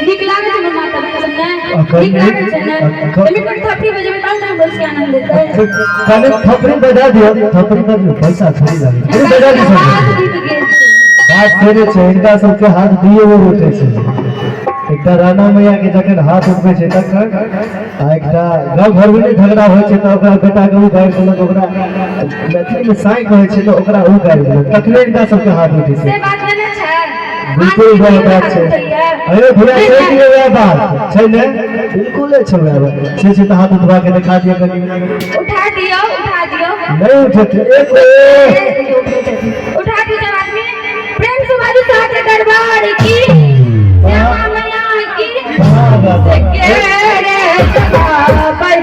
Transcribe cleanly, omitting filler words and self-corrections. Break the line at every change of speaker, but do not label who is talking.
नीक लागै छै हमर माता पिता सब ने? नीक लागै छै ने? तमी पर थपड़ी बजेबै तब ने हमरो सबके आनंद एतै।
कने थपड़ी बजा दियो, थपड़ी बजियो, पैसा थोड़ी लागे, थपड़ी बजा दियो सब।
हाथ टूटि गेल छै।
बात थोड़े छै, हिनका सबके हाथ दिए बेर उठै छै। एकटा राणा मैया के जखन हाथ उठबै छै तखन, आ एकटा गाँव घरमे नहि झगड़ा होइ छै तऽ ओकरा बेटाके ओ गारि देलक, ओकरा मैथिलीमे साँइ कहै छै तऽ ओकरा ओ गारि देलक, तखने हिनका सबके हाथ उठै छै।
से बात नहि ने छै?
बिल्कुल वएह बात छै। अरे भैया, छै कि नहि वएह बात छै ने? बिल्कुले छै वएह बात छै। छै तऽ हाथ उठवा के देखा दिअ कनि।
उठा दियौ, उठा दियौ।
नहि उठेतै एक।
उठा दियौ सब आदमी, प्रेम से बाजू, साथे दरबार की, श्यामा मैया की। से के रे सभाबै।